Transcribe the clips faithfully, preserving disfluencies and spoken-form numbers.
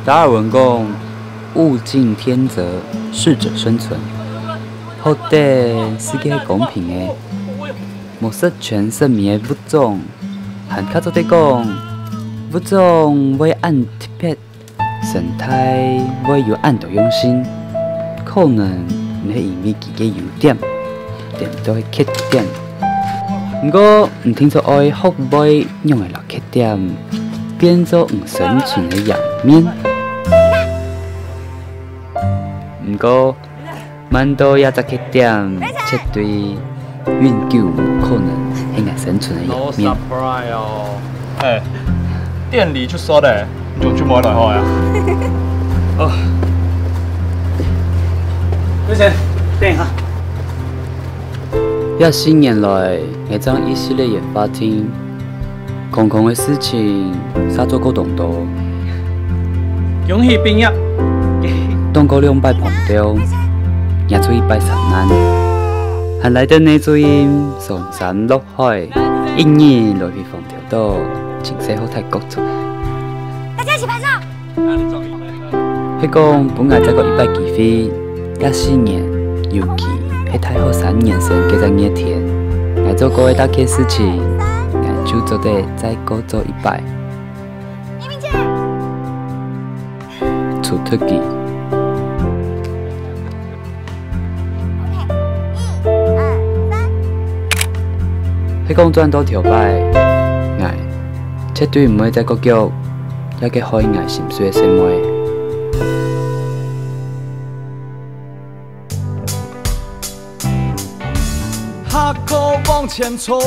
達爾文講，物競天擇，適者生存。學著世界係公平个，無十全十美个物種，還較做得講，物種會恁特別，生態會有恁多樣性，可能毋係因為佢个優點，顛倒係缺點。毋過，毋定著愛學會仰仔摎 缺點變做你生存个贏面。毋過，慢到這隻缺點絕對永久無可能係𠊎生存个贏面。No surprise哦。哎，店裡就收了，你就莫來學呀。哦。有錢，等一下。這四年來，𠊎正一直咧研發廳 空空个事情，煞做過當多。恭喜畢業！當過兩擺膨脹，惹出一擺山難，還來得呢，主任上山落海，一日來回荒島島，真適合大國族。大家一起拍照。 係講分𠊎再過一擺機會，這四年，尤其係大學三年生該隻熱天，𠊎做過个大件事情，𠊎就做得再過做一擺。除忒佢。係講轉到頭擺，𠊎絕對毋會再過腳 這個害𠊎心碎个細妹。下課往前衝，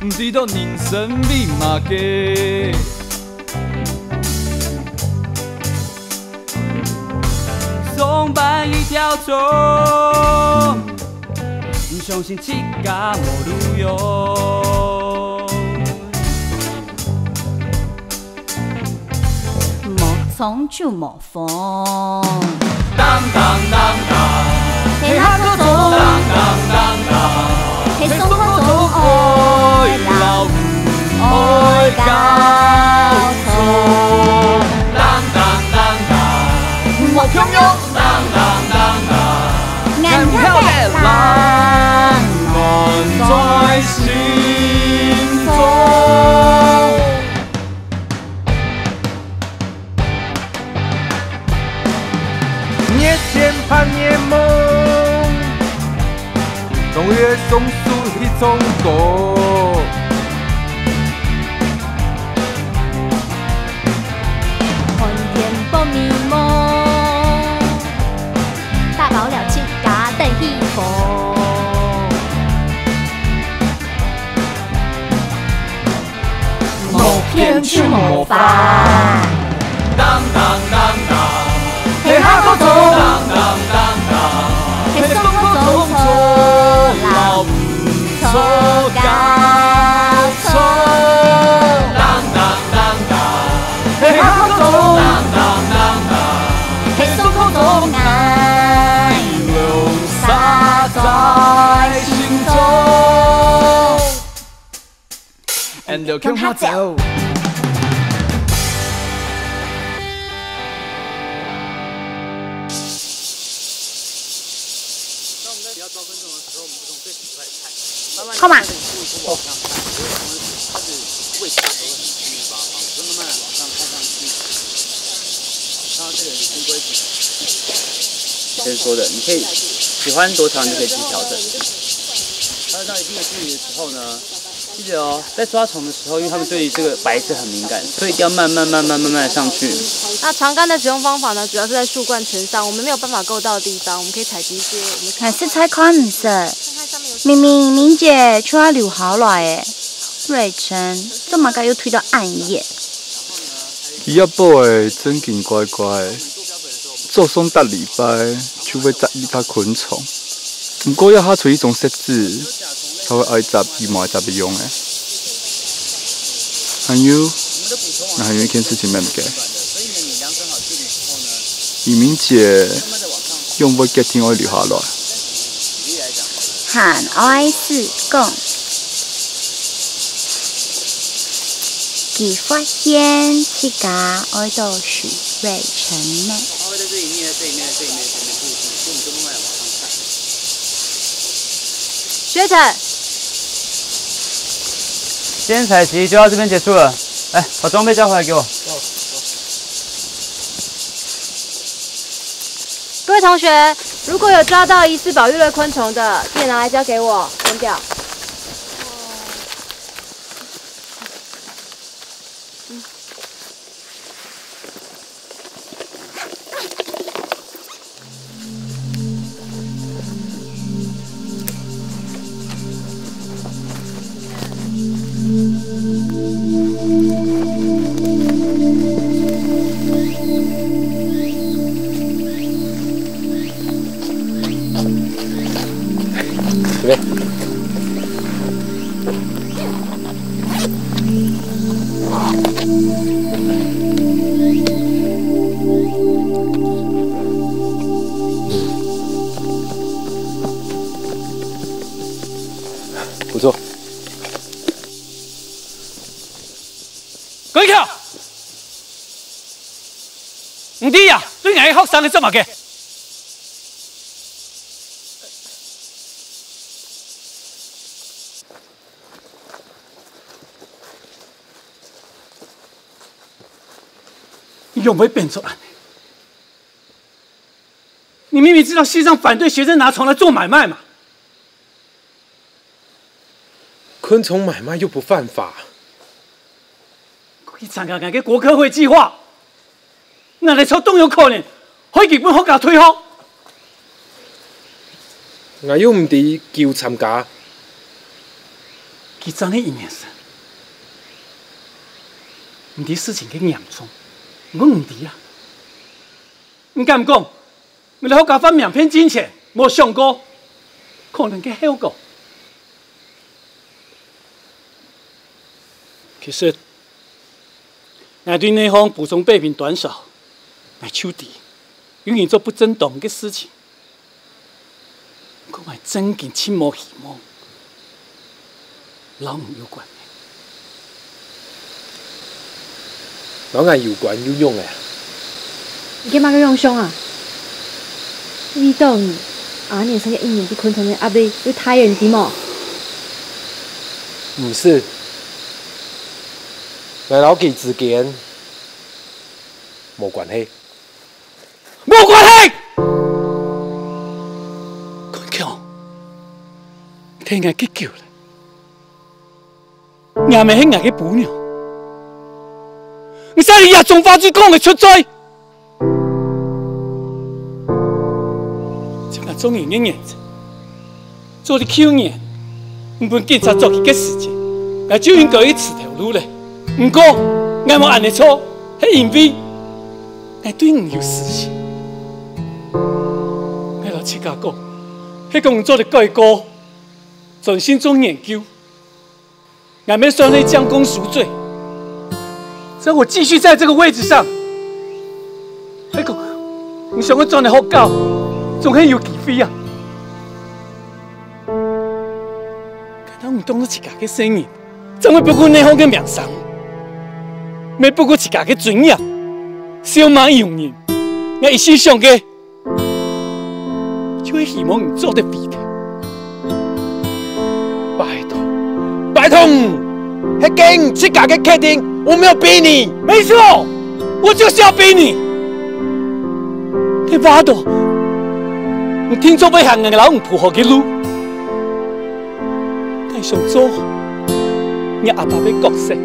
毋知道人生為麼个。上班一條蟲，毋相信自家無路用。 無衝就無風。當當當當，係下課鐘。當當當當，係上課鐘。愛老毋愛教錯。當當當當，莫共樣。當當當當，𠊎曉得啦，安在心中。 月天伴月夢，總會送出一種歌。寒天放美夢，打包了自家等起風。 無騙就無法。當當當當，係下課鐘。當當當當，係上課鐘。錯老毋錯教錯。當當當當，係下課鐘。當當當當，係上課鐘。𠊎留下在心中。 And 就共下走。好嘛。先说的，你可以喜欢多长，你就可以去调整。它到一定的距离的时候呢， 记得哦，在抓虫的时候，因为它们对于这个白色很敏感，所以一定要慢慢、慢慢、慢慢地上去。那长竿的使用方法呢，主要是在树冠层上，我们没有办法够到的地方，我们可以采集一些我们看到的。還是採看毋識，明明明姐就愛留下來个，瑞成，做麼个又推到恁遠？ 佢阿婆仔正經乖乖，早上逐禮拜就會摘一隻昆蟲，毋過愛下出一種色子，正會愛摘佢無愛摘个樣仔。還有，還有一件事情毋記。明明姐仰會決定愛留下來？還愛試講。佢發現自家愛到水尾層呢。學長，今天採集就到這邊結束了。來，把裝備交回來給我。各位同學，如果有抓到疑似保育類昆蟲的，記得拿來交給我，扔掉。不錯。過去！你知啊，對𠊎个學生个做麼个？ 你仰會變做恁呢？你明明知道系上反對學生拿蟲來做買賣嘛！昆蟲買賣又不犯法。你去參加𠊎个國科會計畫， 拿來做當有可能害佢分學校退學。𠊎又毋知佢有參加。佢正係一年生，毋知事情个嚴重，𠊎毋知啊。你敢講，𠊎來學校發名片進前，無想過可能个後果？其實， 𠊎對內行補充百分短少，𠊎就知有人做不正當个事情。毋過𠊎正經盡無希望摎你有關。摎𠊎有關又仰仔啊？你該麼个樣相啊？為著你，阿年生个一年比昆蟲个壓力又大，你知無？毋使， 𠊎摎佢之間無關係。無關係！坤強，你替𠊎結救了。若姆係𠊎个餔娘，你使你這種話就講會出嘴！ 照𠊎做人个原則，早在舊年，你分警察捉去个時節，𠊎就應該去辭頭路了。毋過，𠊎無恁呢做，係因為𠊎對你有私心。𠊎摎自家講，係講你做得改過，專心做研究， 𠊎乜算係將功贖罪。只要我繼續在這個位置上，係講，你想愛轉來學校，總係有機會啊。看到你當做自家个細人，正會不顧內行个名聲，乜不顧自家个尊嚴，笑罵用人。𠊎一心想个， 就係希望你做得回頭。拜託，拜託你，係該你自家个決定，𠊎無有逼你。沒錯，𠊎就係要逼你。你話著，你定著會行𠊎摎你鋪好个路。𠊎想做你阿爸个角色。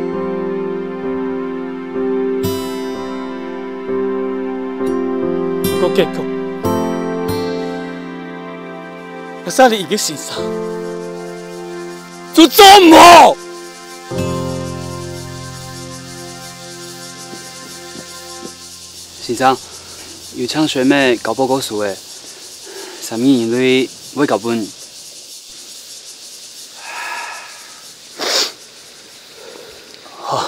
毋過結果，𠊎儕人一个先生，就做毋好。先生，有請學妹交報告書了，三日以內會交分。好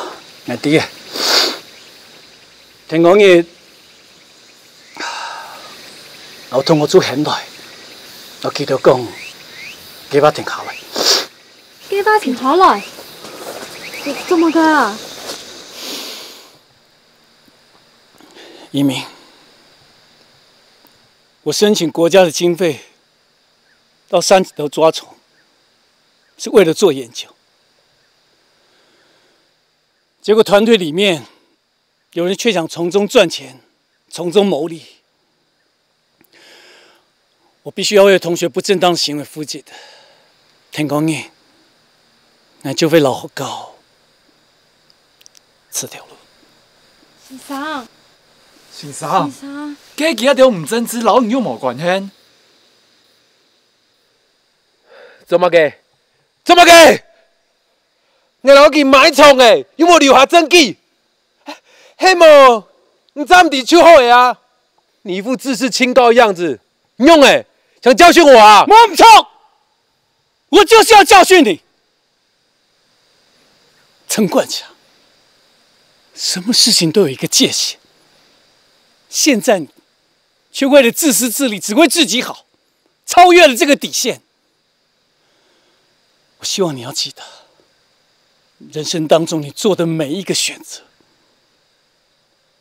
，𠊎知了。 天光日，摎同學做下來，摎佢兜講，計畫停下來。計畫停下來？做，做麼个啊？一鸣，我申请国家的经费到山里头抓虫，是为了做研究。结果团队里面有人却想从中赚钱，从中牟利。我必须要为同学不正当的行为负责的。天光日，𠊎就會摎學校辭條路。先生，先生，先生，該佢兜毋正直，摎你又無關係。做麼个？做麼个？ 𠊎摎佢買蟲仔，又無留下證據。係無，你站直就好仔啊！你一副自視清高的樣子，仰仔，想教訓我啊？無毋著，我就是要教訓你。陳冠強，什麼事情都有一個界限，現在你卻為了自私自利，只為自己好，超越了這個底線。 我希望你要記得，人生當中你做的每一個選擇，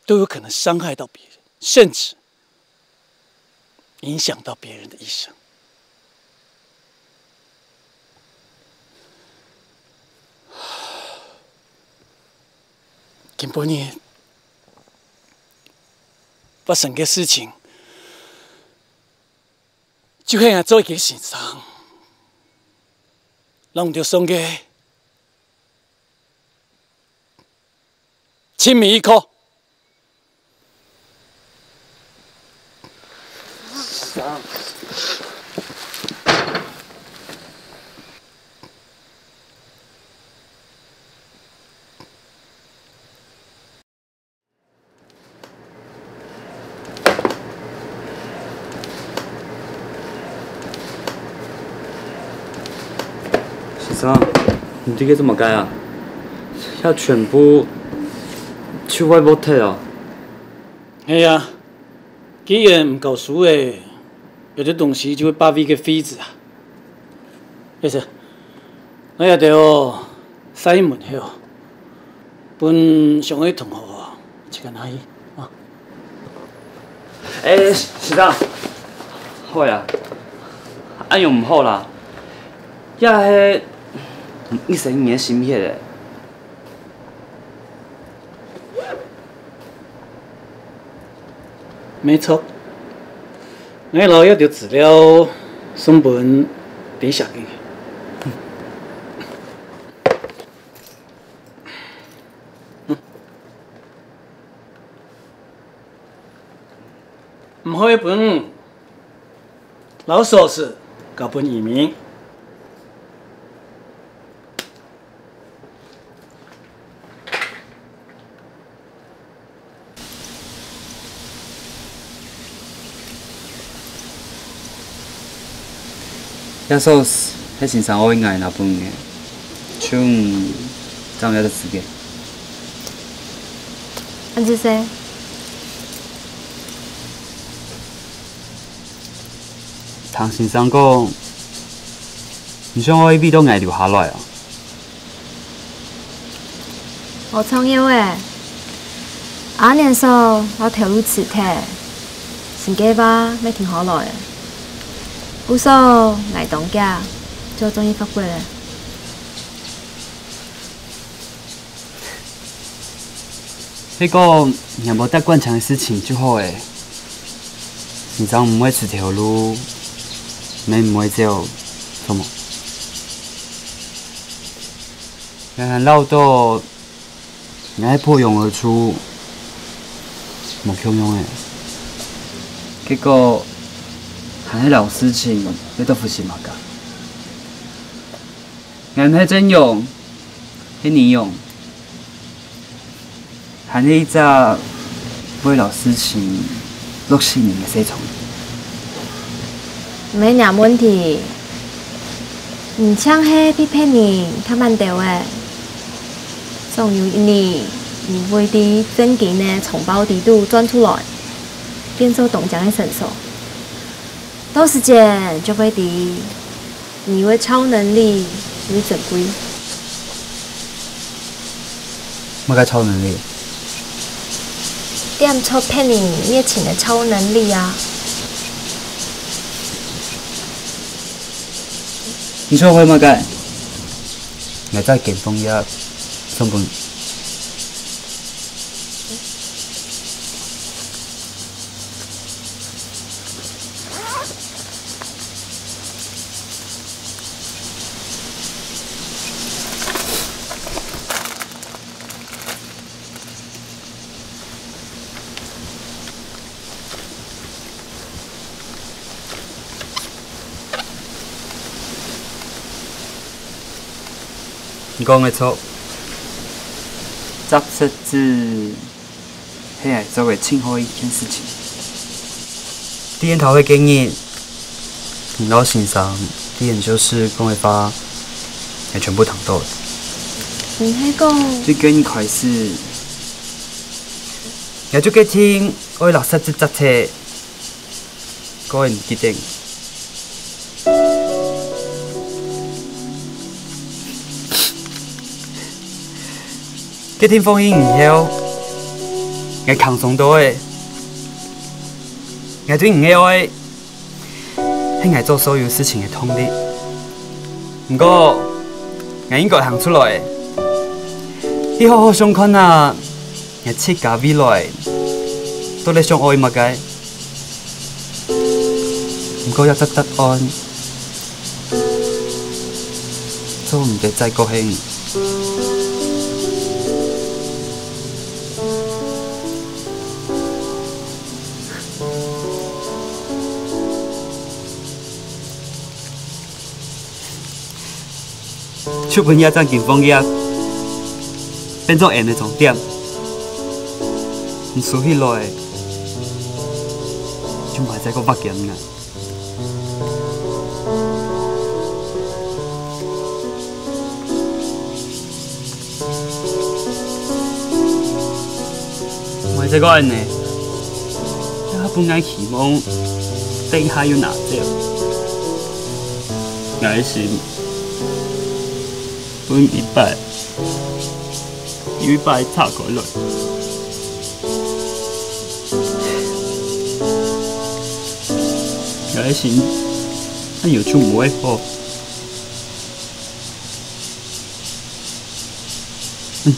都有可能傷害到別人，甚至影響到別人的一生。今晡日發生个事情， 就係𠊎做一個先生，摎你兜送个親密一課。先生，你這个做麼个啊？這全部就會剝忒啊！係啊，既然毋教書了，有兜東西就會發揮个廢紙啊。 係，𠊎這兜哦，晒一門後，分上个同學哦，自家拿去啊。欸，先生，好啊，恁樣毋好啦，這係一生人个心血欸。 無錯，𠊎摎這兜資料送分李小姐。毋好分，摎鎖匙交分一鳴。 這鎖匙係先生愛𠊎拿分你个，就正這隻時間。恁仔細。聽先生講，你想愛為著𠊎留下來啊？ 𠊎創業欸，阿年嫂摎頭路辭忒，新計畫乜定好來。故所𠊎當遽就轉去法國了。係講你無得管錢个事情就好欸，先生毋會辭頭路，乜毋會走，著無？ 𠊎還恅著，𠊎係破烊而出，無共樣欸。結果，還係摎事情又在複習麼个？𠊎毋係真勇，係你勇。 還係一隻會摎事情落死人个細蟲。毋係若問題，你像係比別人較慢兜仔。總有一日，你會在正經个蟲包底肚鑽出來，變做當靚个神獸。到時節，你就會知 你个超能力有幾珍貴。麼个超能力？點著別人熱情个超能力啊！你想愛麼个？𠊎在金鳳葉送分你。 你講个著，摘色子係𠊎做个盡好一件事情。在𫣆頭會建議，你老先生在研究室講个話，𠊎全部聽著了。你係講，對今日開始，𠊎就決定愛摎色子摘忒。 個人決定。決定放棄以後，𠊎輕鬆多了。𠊎對你个愛，係𠊎做所有事情个動力。毋過，𠊎應該行出來，去好好想看啊！ 𠊎自家未來到底想愛麼个？毋過這隻答案，做毋得再過去。 就分這隻金鳳葉變做𫣆个終點。你收起來，就莫再過發驚啦。莫再過恁呢，這下分𠊎希望，等下又拿走。𠊎个心 分一擺又一擺拆開來。𠊎个心，恁樣就毋會好。嗯。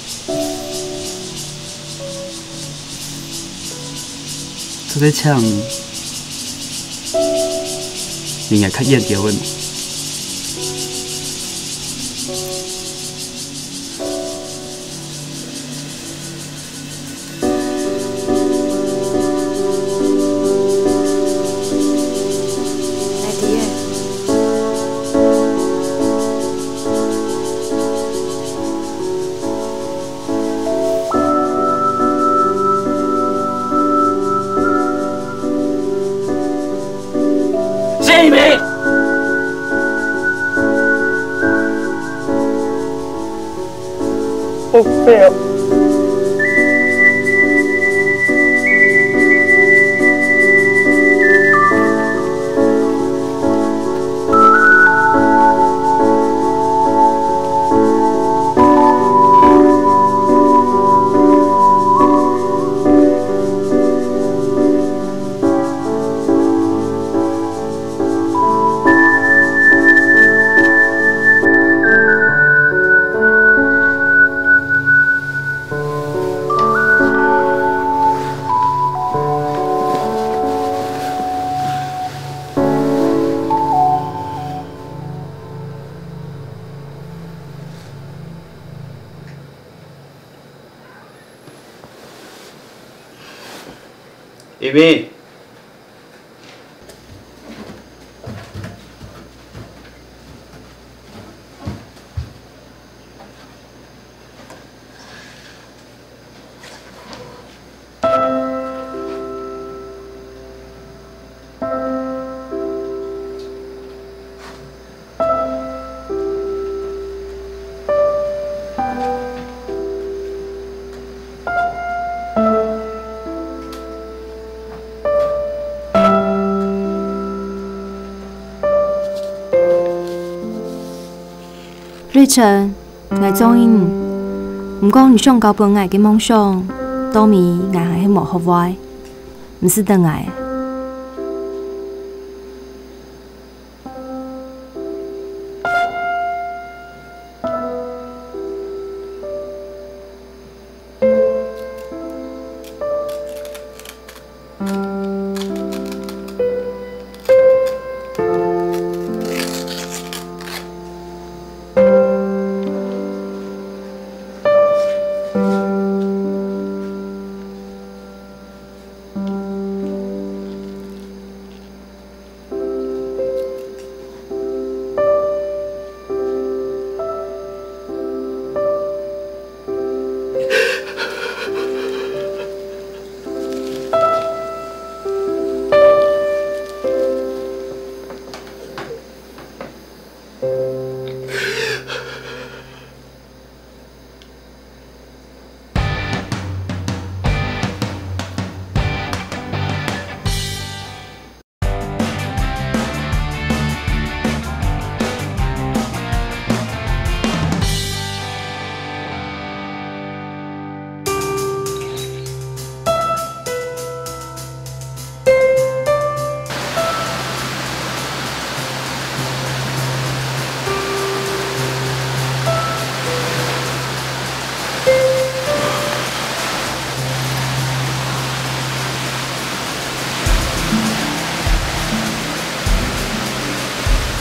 做得請離𠊎較遠兜仔無？ 謝一鳴。哦，對哦。 一鳴。 瑞辰，𠊎中意你，毋過你想交分𠊎个夢想，到尾𠊎還係無學會，毋使等𠊎。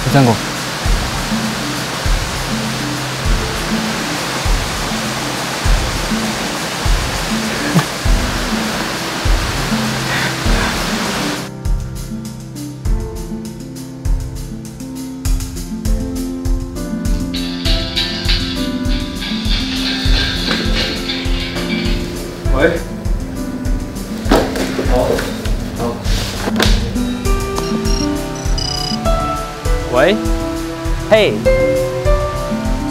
这样过。喂。好。好。喂。嘿。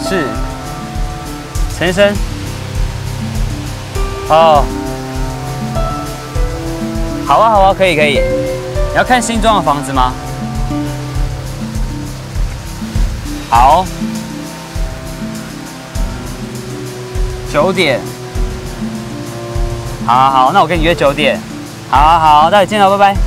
是。陈先生。哦。好啊，好啊，可以，可以。你要看新装的房子吗？好。 九点。好，好，好，那我跟你约九点。好，好，好，待会见喽，拜拜。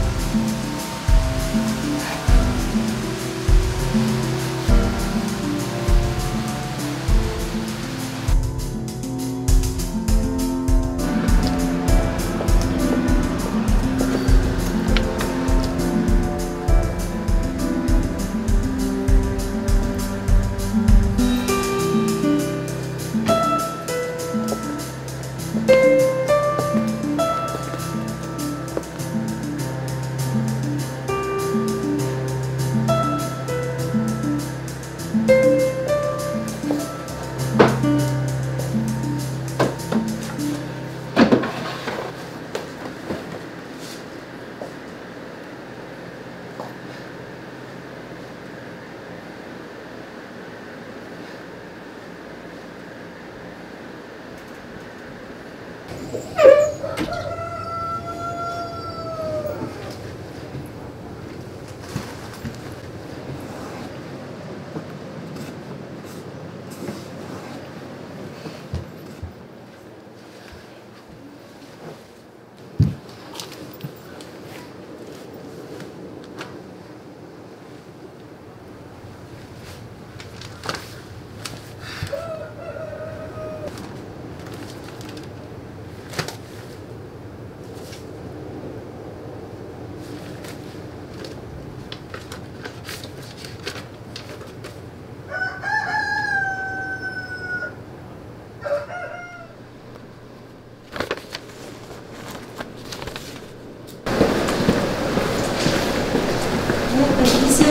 哎，医生，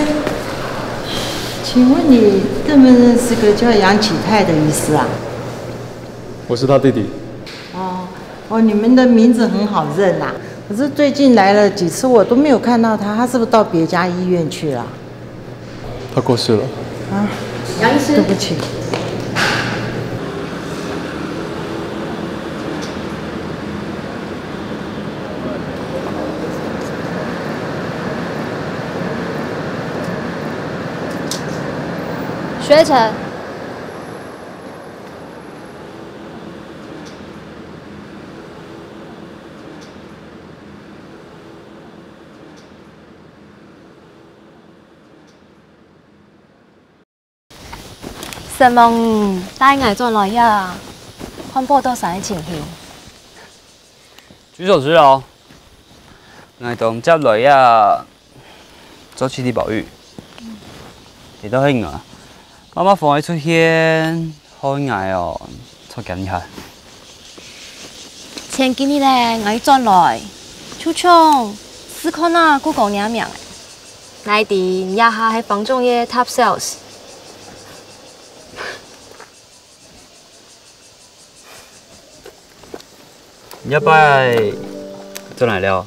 请问你认不认识个叫杨启泰的医师啊？我是他弟弟。哦，哦，你们的名字很好认啊。可是最近来了几次，我都没有看到他，他是不是到别家医院去了？ 他过世了。啊，杨医师。对不起。学成。承蒙你帶𠊎轉來呀，看報到山个情形。據所知哦，𠊎當接來呀，做氣體暴雨，這都係𠊎，媽媽風个出現，害𠊎哦，著驚一下。前幾日咧，𠊎一轉來，就像試看啊，顧講若名。𠊎知你這下係房仲个top sales。 你這擺轉來了？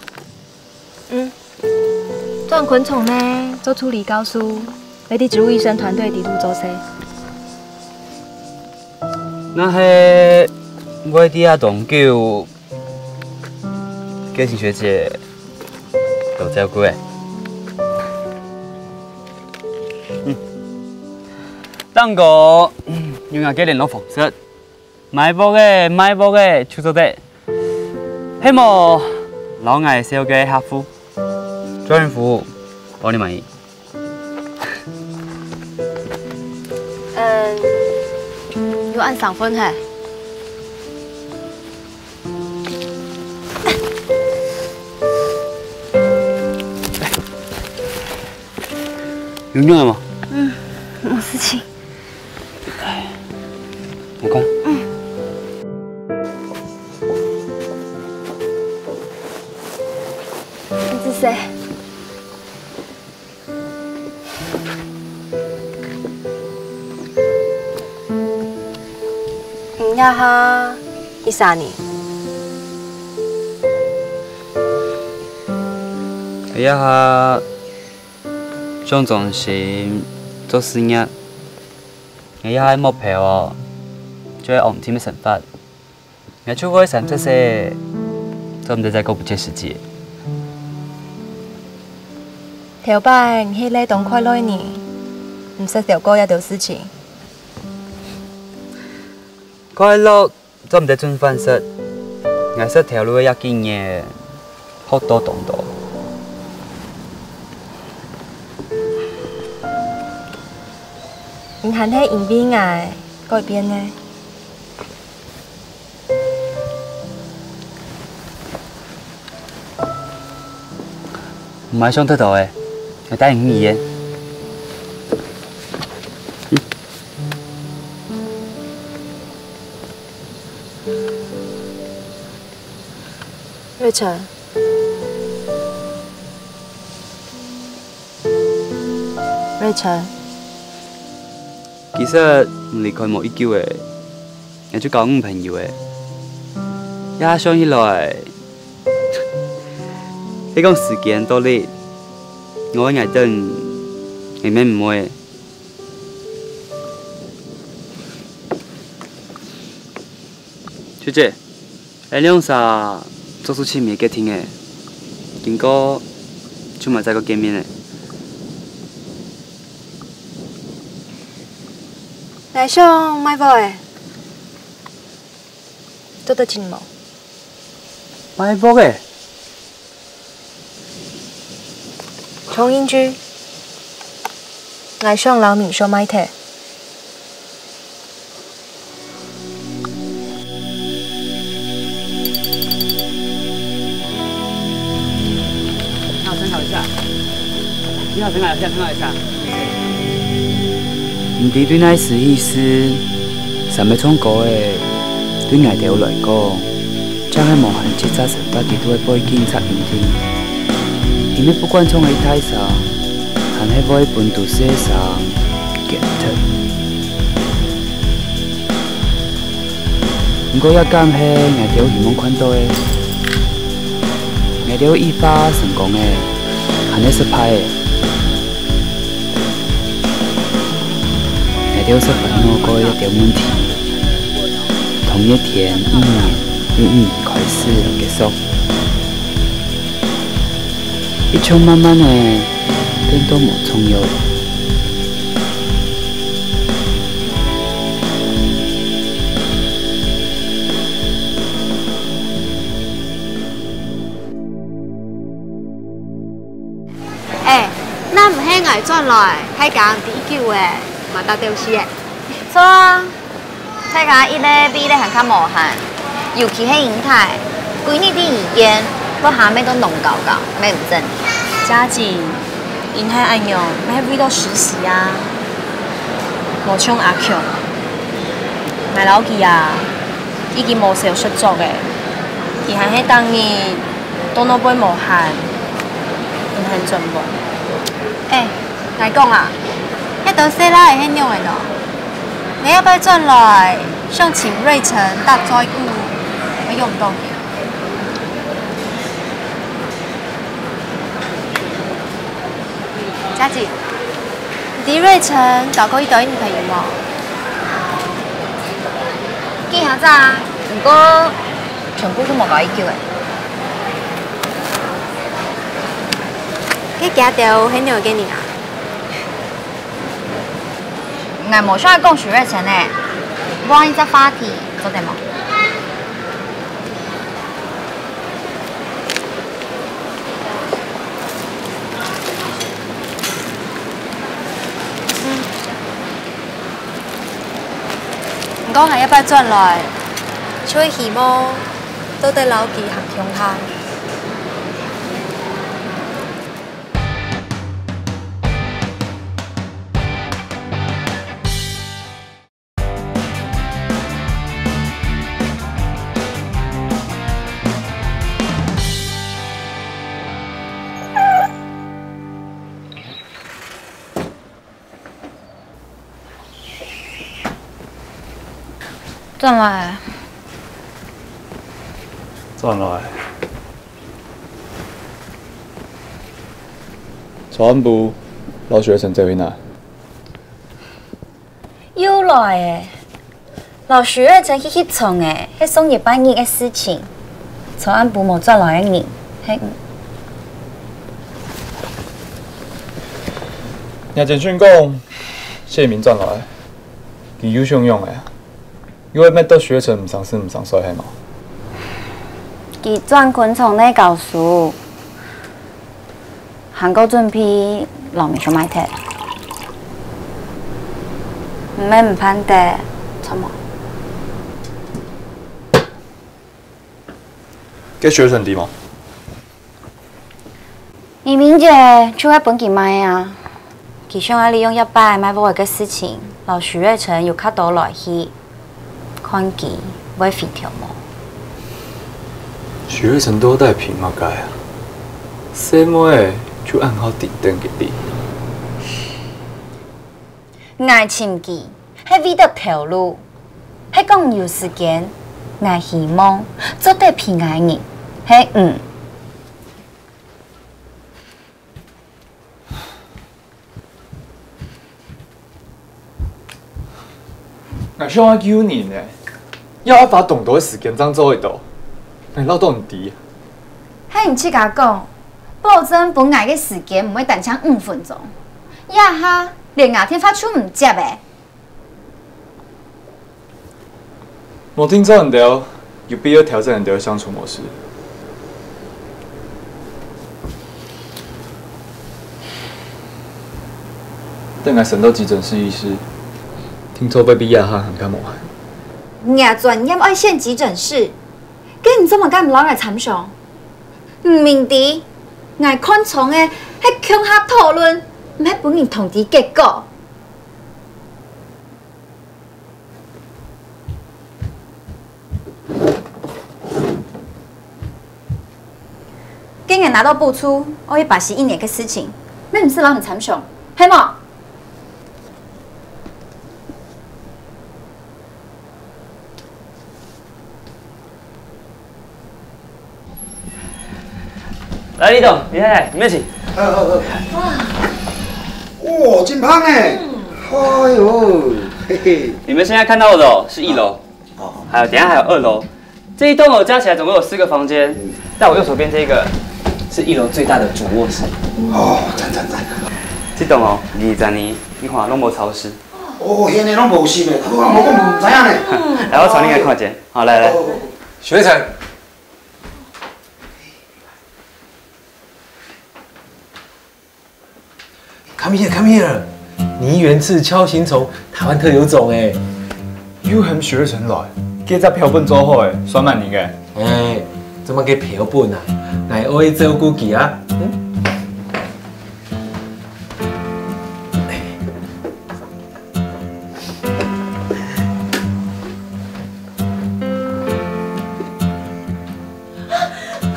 嗯，轉昆蟲呢，做助理教授，會在植物醫生團隊底肚做事。該係會在這當久，建新學姊，多照顧欸。嗯，當過，嗯，用𠊎个聯絡方式。 賣屋仔，賣屋仔，就做得。係無，摎𠊎紹介客戶，專人服務，包你滿意。嗯，有恁生份嘿。有用个無？嗯，無事情。 你看。嗯。你是誰？你這下幾歲呢？𠊎這下想專心做事業。 𠊎這下目標哦，就係安定个生活。𠊎就會三十歲，做毋得再過不切實際。頭擺你係倈當快樂个人，毋識想過這兜事情。快樂 做毋得準飯食，𠊎識頭路个這幾年，學到當多。你還係因為𠊎改變个。 毋愛想忒多欸，𠊎帶你去醫院。瑞辰，瑞辰，其實你離開無幾久欸，𠊎就交女朋友欸。這下想起來， 係講時間到了，我愛𠊎等，𠊎乜毋會。秋姐，𠊎兩儕做出親密个決定欸，經過就毋會再過見面欸。𠊎想買屋欸。 做得成無？買屋欸？重新居，𠊎想摎民宿賣忒。 你好，參考一下。你好，參考一下，參考一下。謝謝。毋知對哪時起勢，三个唱歌个對𠊎兜來講，正係無閒節䟓生活裡肚个背景插音定。因為不管唱幾大聲，還係會分都市个聲噭忒。 毋過這敢係𠊎兜希望看到个。𠊎兜異化成功个，還係失敗个？𠊎兜識煩惱過這兜問題，從一天、一年又一年開始摎結束。 一種慢慢个變到無重要。欸，若毋係𠊎轉來，大家毋知幾久欸，嘛打鬥敘欸。著啊，大家一个比一个還較無閒，尤其係英太，歸日在醫院，都還吂到攏搞搞，吂毋正。嘉景，英太恁樣，哪會為到實習啊？無像阿強，𠊎摎佢啊，已經無消息著咧，佢還係逐日到外背無閒，毋肯轉門。欸， 𠊎講啊，該兜細孻仔係仰仔呢？你這擺轉來，想尋瑞辰搭嘴鼓，也約毋著佢。嘉景，你知瑞辰交過一堆女朋友無？幾下仔啊，毋過全部都無交一句仔。該厥兜係仰仔个人啊？ 𠊎無想愛講徐瑞辰呢，換一隻話題，做得無？毋過𠊎這擺轉來，就係希望做得摎佢行共下。 轉來。轉來。昨暗晡，摎徐瑞辰走去哪？又來咧！摎徐瑞辰去翕蟲仔，係上禮拜日个事情。昨暗晡無轉來个人，係你。若簡訊講， 謝明轉來，佢又想仰仔啊？又會搣到徐瑞辰毋成事毋成衰係無？佢轉昆蟲內教書，還過準備摎明秀賣忒。毋係毋盼得，著無？該徐瑞辰知無？ 明明姐就係分佢賣啊！佢想愛利用這擺賣屋仔个事情，摎徐瑞辰有較多來去，看佢會回頭無。徐瑞辰到底憑麼个啊？細妹仔就恁好頂等佢哩。 𠊎尋佢，係為著頭路，係講有時間，𠊎希望做得陪𠊎人，係毋？𠊎想愛救人呢，也愛花當多个時間正做得到，𠊎恅著你知。係你自家講，保證分𠊎个時間毋會單淨五分鐘，這下連𠊎電話就毋接咧。 無定著你兜，有必要調整你兜个相處模式。等𠊎升到急診室醫師，定著會比這下還較無閒。若專業愛選急診室，該你做麼个毋摎𠊎參詳？毋明知，𠊎看重个係共下討論，毋係分人通知結果。 該𠊎拿到補助，愛去巴西一年个事情，乜毋使摎你參詳，係無？ 來，李董、李太太，你們請。呃，呃，呃。哇，真香欸！哎喲，嘿嘿。你們現在看到的哦，是一樓，哦。還有等一下還有二樓，這一棟樓加起來總共有四個房間，嗯。但我右手邊這個是一樓最大的主臥室。哦，讚讚讚！這棟哦，二十年，你看攏無潮濕。哦，現在攏無濕欸，啊，我無講毋知影呢。來，我帶你來看一下。好，來來。哦，哦，哦。學長。 Come here, come here. 泥源刺鍬形蟲，台灣特有種欸。又喊學生來，這隻標本做好欸，算麼人个？欸，做麼个標本啊？𠊎愛照顧佢啊。嗯？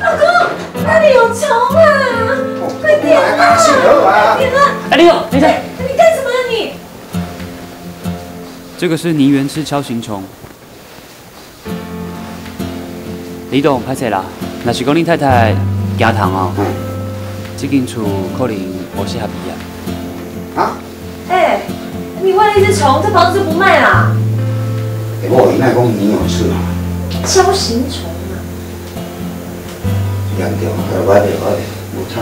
老公，那裡有蟲啊！快點啊！快點啊！哎呦，你在……你幹什麼啊你？這個是泥源刺鍬形蟲。李董，歹勢啦，若是講你太太驚蟲哦，這間厝可能無適合你啊。啊？ 哎，你為了一隻蟲，這房子就不賣啊？哎，無，你莫講你有事啊。鍬形蟲啊。嚴重，快點，快點，快點，無彩。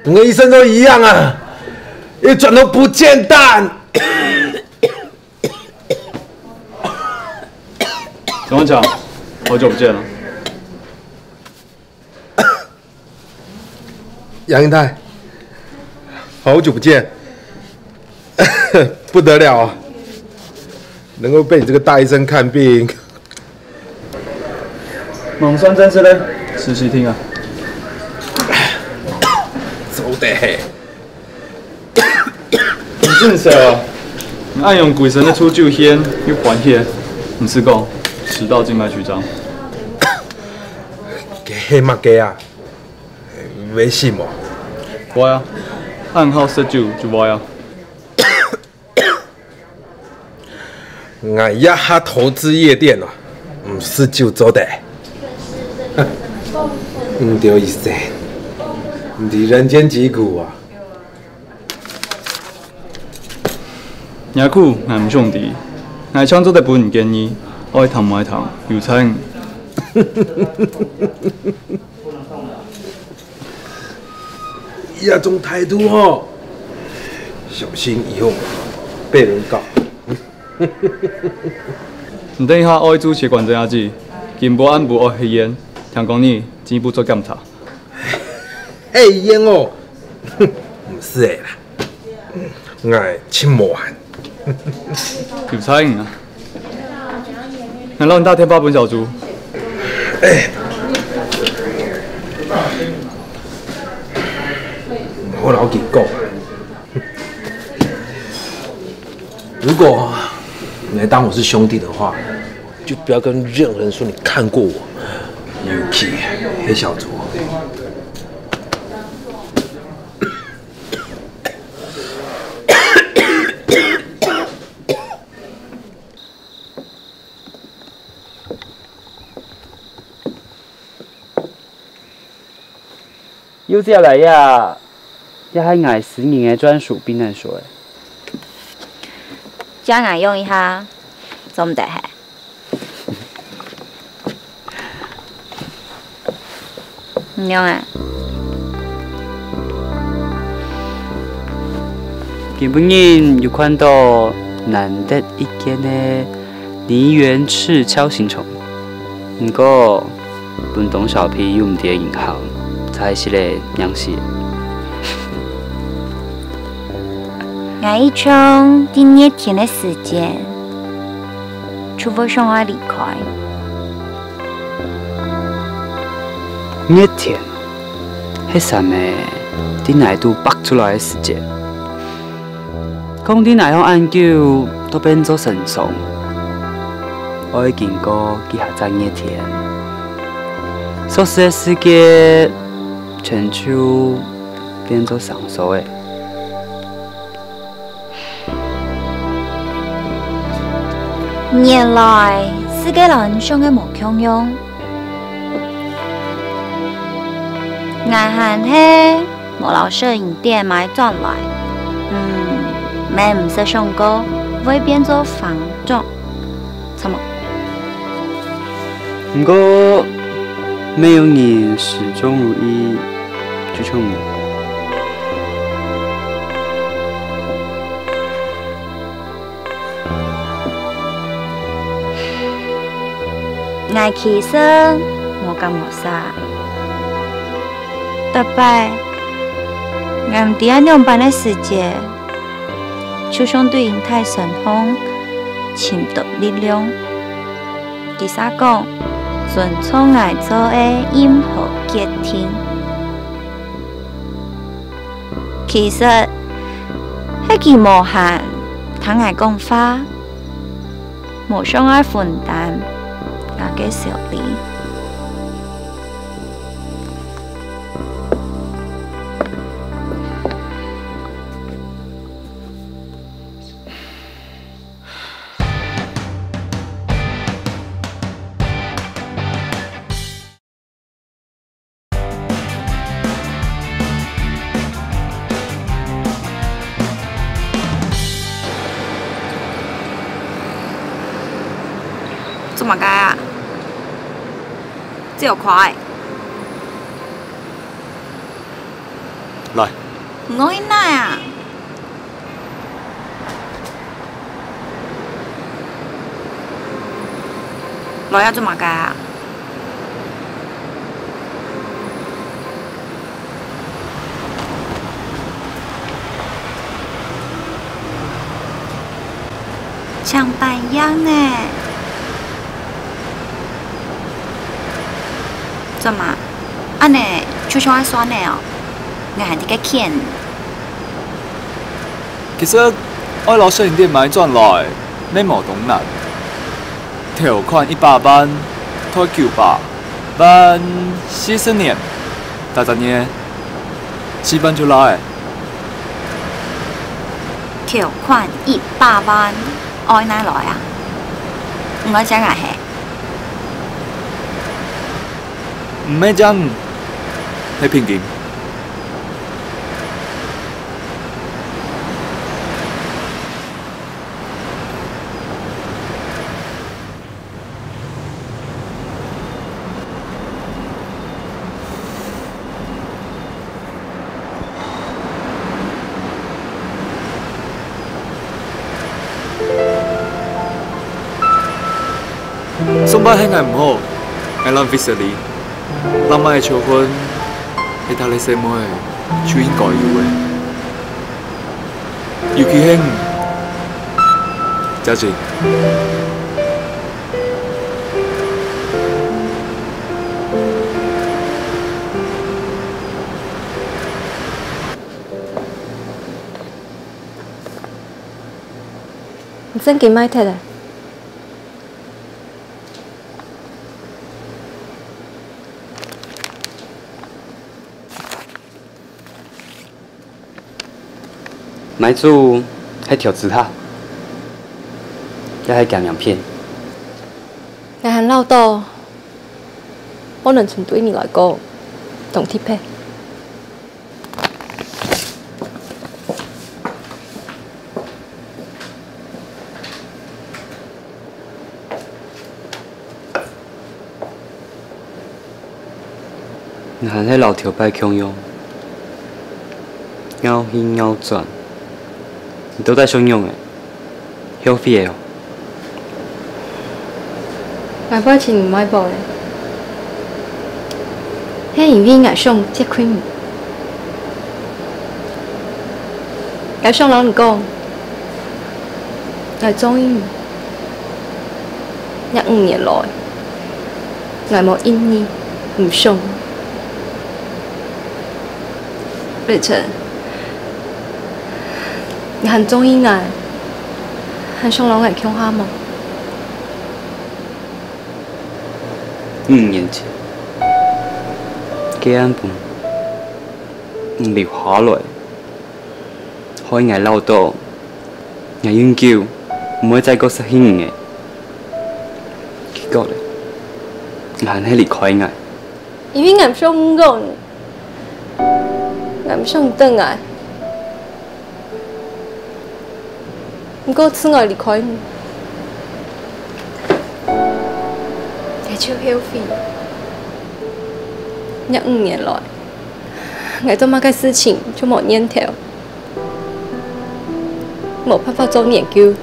整個醫生都一樣啊，一轉頭不見蛋。怎麼講？好久不見了。 楊英泰，好久不見，不得了啊！能夠被你這個大醫生看病，吂算正式个實習生啊。做得嘿。你真衰啊！你恁樣歸身个臭酒煙又還血，毋使講，食到靜脈曲張。該係麼个啊？ 會死無？會啊，恁好食酒就會啊。𠊎這下投資夜店哦，毋食酒做得。毋對醫生，毋知人間疾苦啊！若苦𠊎毋想知，𠊎正做得分你建議，愛聽毋愛聽，由在你。 這種態度吼，小心以後被人告。你等一下愛注射管針啊子，今晡暗晡愛吸煙，聽講你進一步做檢查。吸煙哦，毋使个啦。 𠊎盡無閒。有才你啊！𠊎摎你打電話分小朱。哎，好摎佢講。如果你還當我是兄弟的話，就不要跟任何人說你看過我，尤其係小朱。 又借來呀，這係𠊎私人个專屬避難所。借𠊎用一下，做毋得係？ 仰仔？今晡日有看到難得一見个泥源刺鍬形蟲，毋過分當小朋友毋知个型號，差一息仔仰死。𠊎一向在熱天个時節，就會想愛離開。 熱天，係蟬仔在泥肚擘出來个時節。講在泥項恁久，都變做成叢，愛經過幾下隻熱天，熟識个世界，全就變做生疏仔。原來世界摎你想个無共樣。𠊎還係無摎攝影店買轉來，嗯，乜毋識想過會變做房東，著無？毋過，乜有人始終如一，就像你。 𠊎其實無感覺啥。逐擺，𠊎毋知愛仰般个時節，就像對𠊎大身項尋到力量。佢儕講，尊重𠊎做个任何決定。 其實，係佢無閒聽𠊎講話，無想愛分擔𠊎个愁慮。 做麼个啊？這有快。來。毋好去哪啊？ 來啊，做麼个啊？像半樣呢。做麼？恁呢就想愛算了哦？𠊎還在該譴。 其實，愛摎攝影店買轉來，乜無當難。頭款一百萬，貸九百萬，四十年，大隻年，四萬就來。頭款一百萬，愛哪來啊？毋愛借𠊎係？毋係借你，係聘金。 上擺係𠊎毋好，𠊎濫費勢利，濫麼个求婚，係逐个細妹就應該有个。尤其係你，佳琪。 你正經賣忒了？買豬係投資客，也係假名片。𠊎還恅著，無論從對你來講，當特別。 你還係摎頭擺共樣，拗去拗轉，你到底想仰仔？後悔了哦？ 𠊎會尋另外一半咧，係因為𠊎想接近你。𠊎想摎你講，𠊎中意你。這五年來，𠊎無一日毋想你。 Richard，你還中意𠊎，還想摎𠊎共下無？五年前，該暗晡，你留下來，害𠊎恅著，𠊎永久毋會再過失去你了。國了，你還係離開𠊎。因為𠊎毋想你講，𠊎毋想你轉來。毋過自𠊎離開你，𠊎就後悔。這五年來，𠊎做麼个事情就無念頭。 無辦法做研究，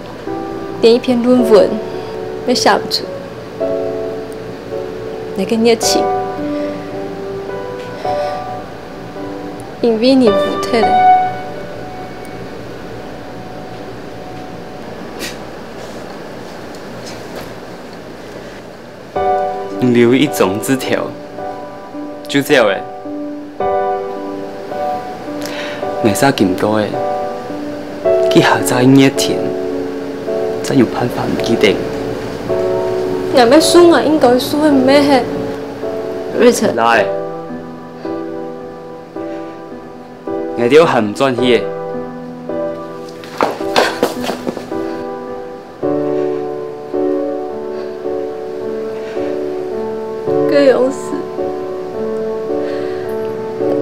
連一篇論文也寫毋出。𠊎个熱情，因為你污忒了。你留一張字條，就走了。 𠊎嗄緊過欸，幾下再熱天，正有辦法毋記得。𠊎乜輸，𠊎應該輸个毋係。Richard。來，𠊎兜還毋轉去欸。 該央時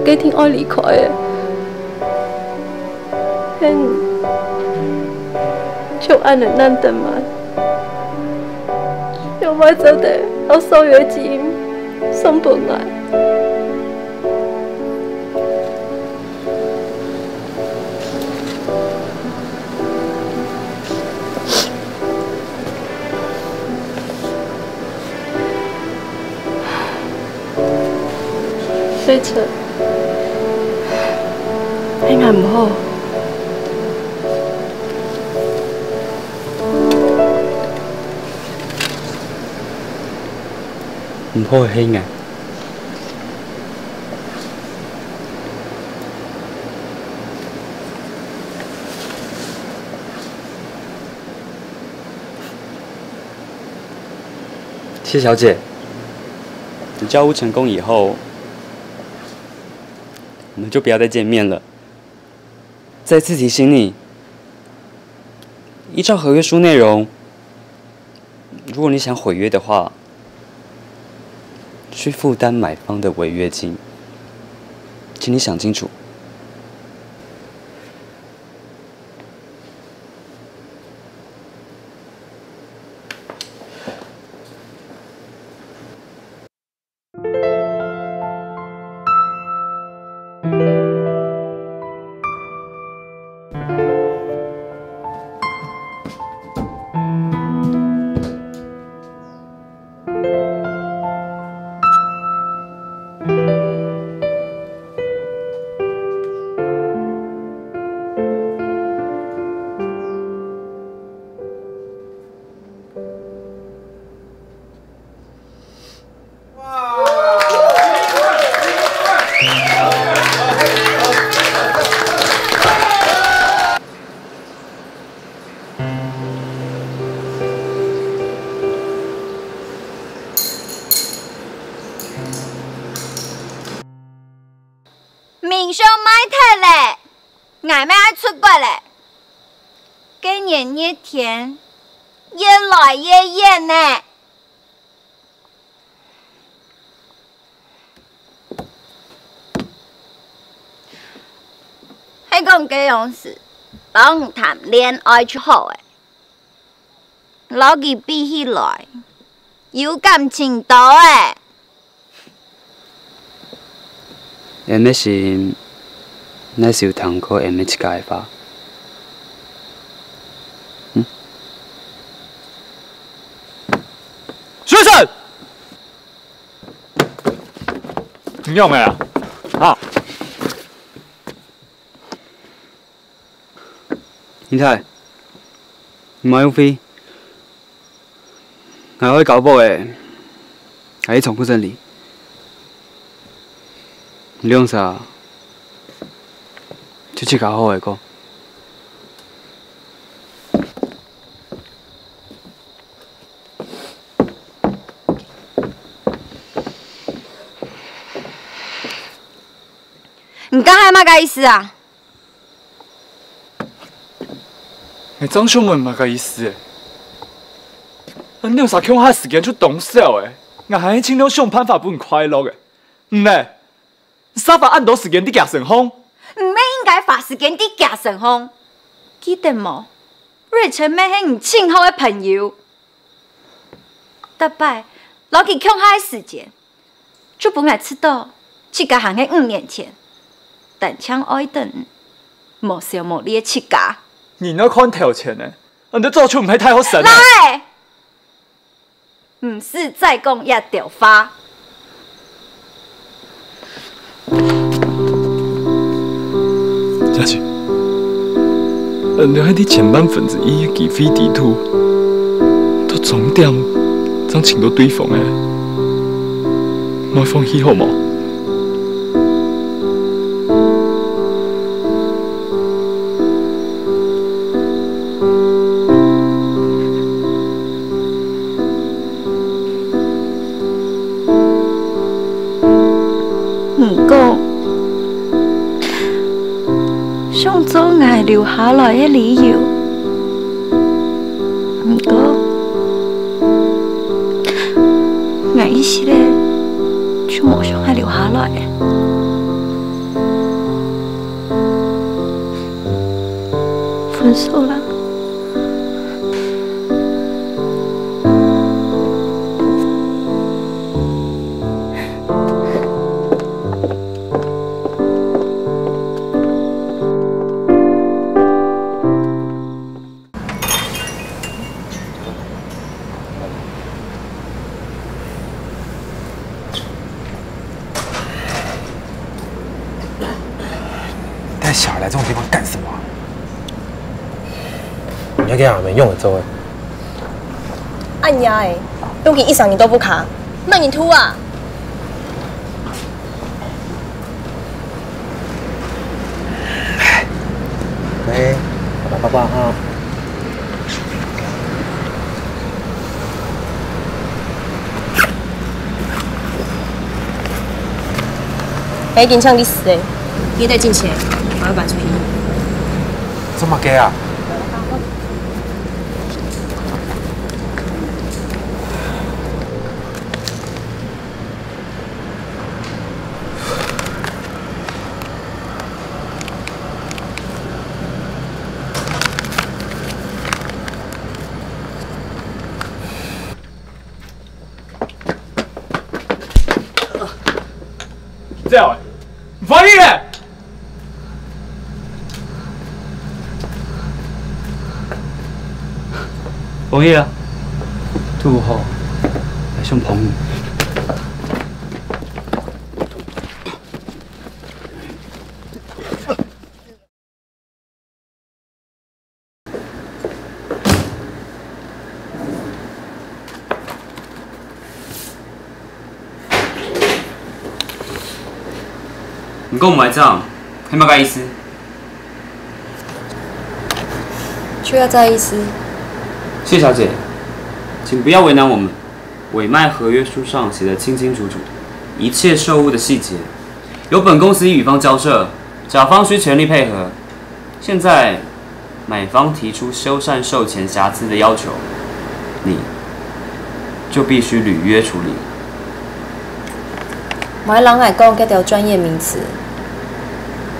，𠊎一定愛離開欸。係你，就恁樣難得嗎？有無做得摎所有个記憶送分𠊎？ Richard，係𠊎毋好。毋好係𠊎。 謝小姐，你交屋成功以後，我們就不要再見面了。再次提醒你，依照合約書內容，如果你想毀約的話，需負擔買方的違約金，請你想清楚。 民宿賣忒咧，𠊎乜愛出國咧。該年熱天越來越熱呢。 係講該央時，摎你談戀愛就好欸，摎佢比起來，有感情多欸。 M H，你係有聽過M H个話？嗯？學生！你仰仔啊？啊？ 你睇，你買屋飛，𠊎愛交屋仔，𠊎去倉庫整理。你兩儕就自家好好過。 你這下係麼个意思啊？𠊎正想問麼个意思欸？你兩儕共下个時間就當少欸，𠊎還係盡量想辦法分你快樂欸。毋呢，你煞花恁多時間在厥身項。毋係應該花時間在厥身項，記得無？Rachel乜係你盡好个朋友。逐擺摎佢共下个時間， 就分𠊎知著，自家還係五年前，單淨愛等你，無愁無慮个自家。你愛看頭前呢，你早就毋係大學生了。來！毋使再講這兜話。 佳琪，呃，你還在前半分之一个機會裡肚，到終點正尋著對方欸，莫放棄好無？ 你講，想做𠊎留下來个理由。毋過，𠊎一息仔就無想愛留下來。分手啦。 带小孩来这种地方干什么啊？你要给俺们用的座位。哎呀哎，用给一晌你都不卡，那你吐啊？ 喂，爸爸哈。哎，緊唱歷史哎，你得进前，我要搬出去。这么gay啊？ 走啊！翻译！翻译啊！堵好，還想捧你。 你講買帳，係麼个意思？就係這意思。謝小姐，請不要為難我們。委賣合約書上寫得清清楚楚，一切售屋的細節由本公司與乙方交涉，甲方需全力配合。 現在買方提出修繕售前瑕疵的要求，你就必須履約處理。莫摎𠊎講該兜專業名詞，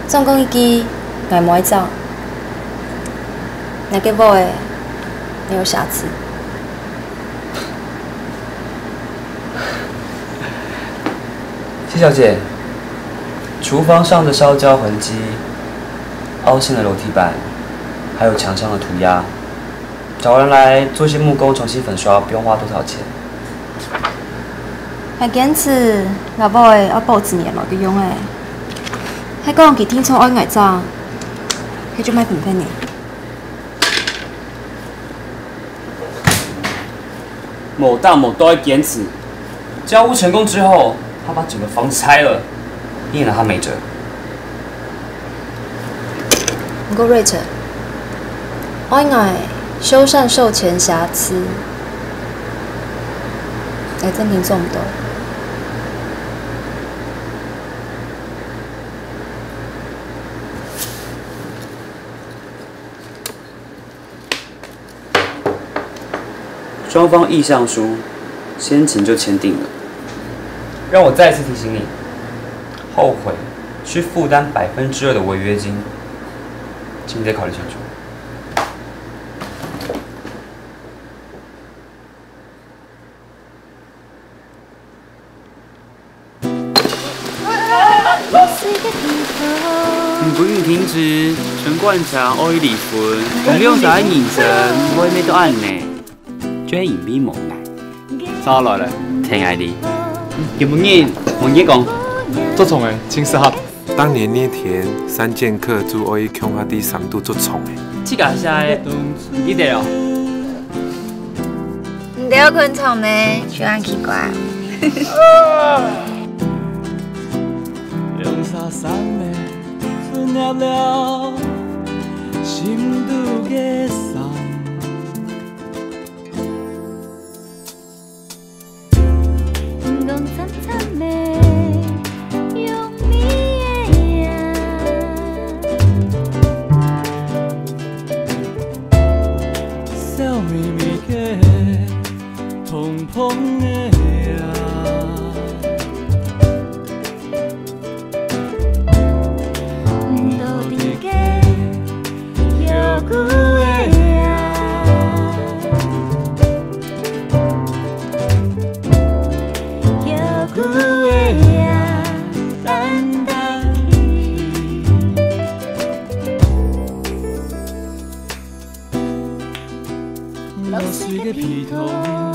總講一句，𠊎無愛裝。𠊎个屋仔，哪有瑕疵？ 謝小姐，廚房上的燒焦痕跡、凹陷的樓梯板，還有牆上的塗鴉，找人來做些木工重新粉刷，不用花多少錢。𠊎堅持，𠊎屋仔愛保持原來个樣仔。係講佢定著愛𠊎裝，該就莫騙騙人。 無膽無道个堅持，交屋成功之後，他把整個房子拆了，你也拿他沒轍。毋過Rachel，愛𠊎修繕售前瑕疵，𠊎正經做毋到。双方意向书先前就签订了。让我再次提醒你，后悔去负担百分之二的违约金，请你再考虑清楚。毋准你停止，陳冠強愛離婚，毋用啥人生，會咩都恁呢。最後因為無奈，啥來了？天愛你，今晡日，問你講，做創个，請適合。當年那天，三劍客就愛共下第三度做創个。自家寫个，你記得哦。 你兜有睏床咩？就恁奇怪。兩三三的出入了，心肚个傷。光燦燦的，用你的影。笑眯眯个， 蓬蓬的夜，毋知个，猶久的夜，猶久的夜，等等去。 老水个皮头。